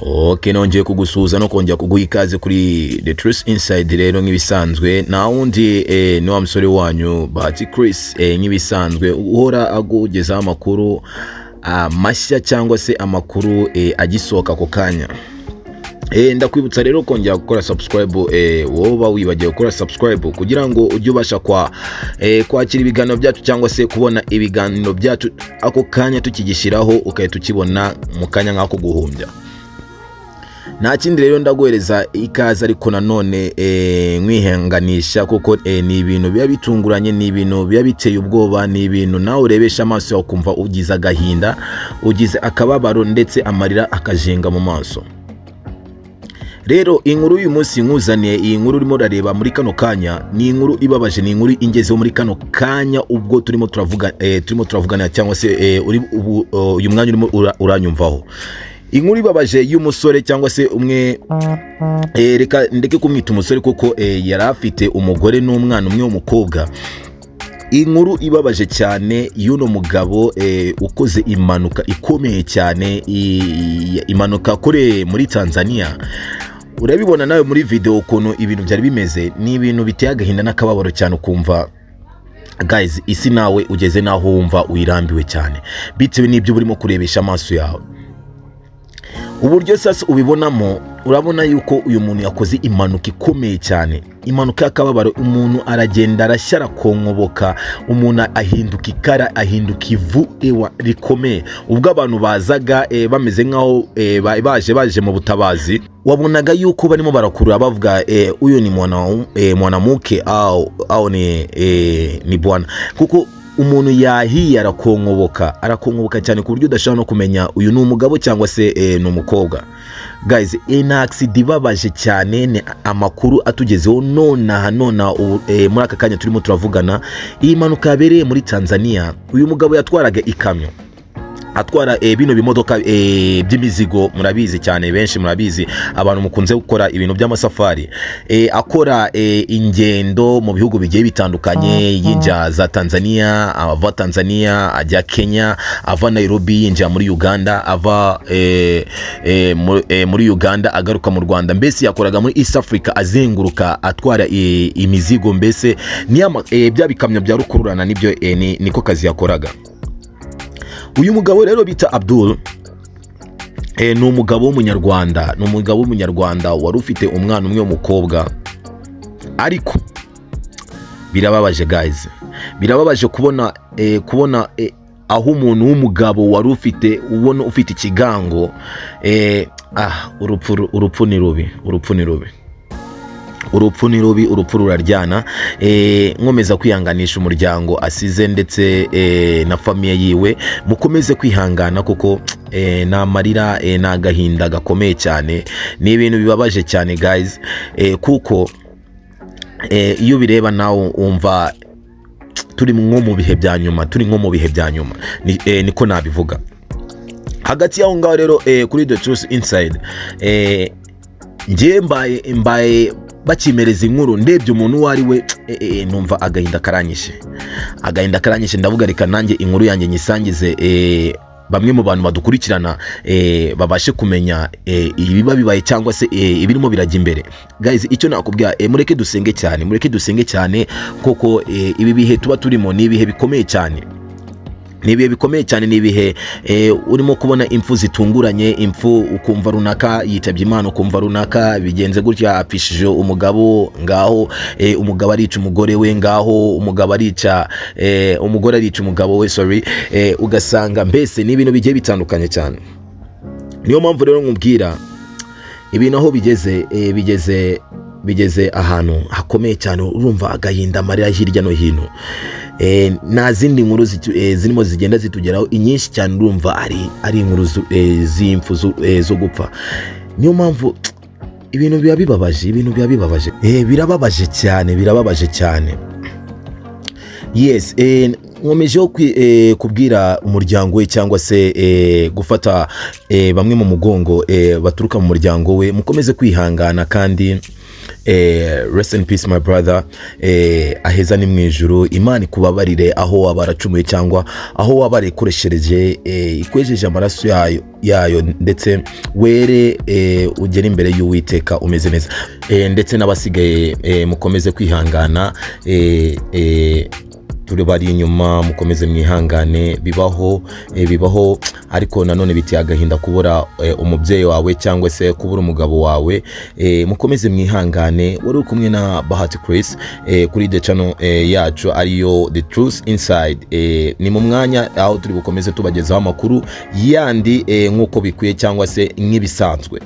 Ok, nongeye kugusuhuza no kongera kuguha ikaze kuri The Truth Inside. Rero nk'ibisanzwe nta wundi, ni wa musore wanyu Bahati Chris, nk'ibisanzwe uhora agugezaho amakuru mashya cyangwa se amakuru agisohoka ako kanya. Ndakwibutsa rero kongera gukora subscribe, wowe uba wibagiwe gukora subscribe kugira ngo ujye ubasha kwakira ibiganiro byacu cyangwa se kubona ibiganiro byacu ako kanya tukigishyiraho, ugahita ukibona mu kanya nk'ako guhumbya. Nta kindi rero, ndaguhereza ikaze, ariko nanone nkwihanganisha kuko ni ibintu biba bitunguranye, ni ibintu biba biteye ubwoba, ni ibintu nawe urebesha amaso yawe ukumva ugize agahinda, ugize akababaro, ndetse amarira akajenga mu maso. Rero inkuru y'uyu munsi nkuzaniye, iyi nkuru urimo urareba muri kano kanya, ni inkuru ibabaje, ni inkuru ingezeho muri kano kanya ubwo turimo turavuga, turimo turavugana cyangwa se uri ubu uyu mwanya urimo uranyumvaho. Inkuru ibabaje y'umusore cyangwa se umwe, reka ndeke kumwita umusore kuko yari afite umugore n'umwana umwe w'umukobwa. Inkuru ibabaje cyane y'uno mugabo ukoze impanuka ikomeye cyane, impanuka akoreye muri Tanzania. Urabibona nawe muri video ukuntu ibintu byari bimeze. Ni ibintu biteye agahinda n'akababaro cyane, ukumva guys, isi nawe ugeze n'aho wumva uyirambiwe cyane bitewe n'ibyo urimo kurebesha amaso yawe. Uburyo sasa ubibonamo, urabona yuko uyu muntu yakoze impanuka ikomeye cyane, impanuka y'akababaro. Umuntu aragenda arashya, arakonkoboka, umuntu ahinduka ikara, ahinduka ivu ewa rikomeye. Ubwo abantu bazaga bameze nk'aho baje mu butabazi, wabonaga yuko barimo barakurura bavuga "Huyu ni mwanamke au ni bwana?" Kuko umuntu yahiye, arakonkoboka, arakonkoboka cyane ku buryo udashobora no kumenya uyu ni umugabo cyangwa se ni umukobwa. Guys, ni accident ibabaje cyane. Ni amakuru atugezeho nonaha nonaha ubu, muri aka kanya turimo turavugana. Iyi mpanuka yabereye muri Tanzania. Uyu mugabo yatwaraga ikamyo, atwara bino bimodoka by'imizigo. Murabizi cyane, benshi murabizi, abantu mukunze gukora ibintu by'amasafari. Akora ingendo mu bihugu bigiye bitandukanye, yinjira za Tanzania, ava Tanzania ajya Kenya, ava Nairobi yinjira muri Uganda, ava muri Uganda agaruka mu Rwanda. Mbese yakoraga muri East Africa, azenguruka atwara imizigo. Mbese ni bya bikamyo bya rukururana, nibyo, niko kazi yakoraga. Uyu mugabo rero bita Abdul, ni umugabo w'Umunyarwanda, ni umugabo w'Umunyarwanda wari ufite umwana umwe w'umukobwa. Ariko birababaje guys, birababaje kubona aho umuntu w'umugabo wari ufite, ubona ufite ikigango, urupfu, urupfu ni rubi, urupfu ni rubi, urupfu ni rubi, urupfu ruraryana. Nkomeza kwihanganisha umuryango asize ndetse na famille yiwe. Mukomeze kwihangana kuko ni amarira, ni agahinda gakomeye cyane, ni ibintu bibabaje cyane guys, kuko iyo ubireba nawe wumva turi nko mu bihe bya nyuma, turi nko mu bihe bya nyuma, niko nabivuga. Hagati y'aho ngaho rero, kuri The Truth Inside, njye mbaye bakimereza inkuru, ndebye umuntu uwo ari we, numva agahinda karanyishe, agahinda karanyishe. Ndavuga reka nanjye inkuru yanjye nyisangize bamwe mu bantu badukurikirana, babashe kumenya ibiba bibaye cyangwa se ibirimo birajya imbere. Guys, icyo nakubwira, mureke dusenge cyane, mureke dusenge cyane kuko ibi bihe tuba turimo ni ibihe bikomeye cyane, ni ibihe bikomeye cyane, ni ibihe urimo kubona impfu zitunguranye, impfu ukumva runaka yitabye Imana, ukumva runaka bigenze gutya, apfishije umugabo ngaho, umugabo arica umugore we ngaho, umugabo arica, umugore arica umugabo we, sorry, ugasanga mbese ni ibintu bigiye bitandukanye cyane. Niyo mpamvu rero nkubwira ibintu aho bigeze, bigeze ahantu hakomeye cyane. Urumva agahinda, amarira hirya no hino. Nta zindi nkuru zirimo zigenda zitugeraho, inyinshi cyane urumva ari inkuru z'impfu zo gupfa. Niyo mpamvu ibintu biba bibabaje, ibintu biba bibabaje, birababaje cyane, birababaje cyane. Yes, nkomejeho kubwira umuryango we cyangwa se gufata bamwe mu mugongo baturuka mu muryango we, mukomeze kwihangana kandi Rest in peace, my brother. Aheza ni mu ijuru. Imana ikubabarire aho waba waracumuye cyangwa aho waba warikoreshereje, ikwejeje amaraso yayo, ndetse were, ugere imbere y'Uwiteka umeze neza. Ndetse n'abasigaye, mukomeze kwihangana. Turi bari inyuma, mukomeze mwihangane. Bibaho, bibaho, ariko nanone biteye agahinda kubura umubyeyi wawe cyangwa se kubura umugabo wawe. Mukomeze mwihangane. Wari uri kumwe na Bahati Chris kuri the channel yacu ariyo The Truth Inside. Ni mu mwanya aho turi bukomeze tubagezaho amakuru yandi nk'uko bikwiye cyangwa se nk'ibisanzwe.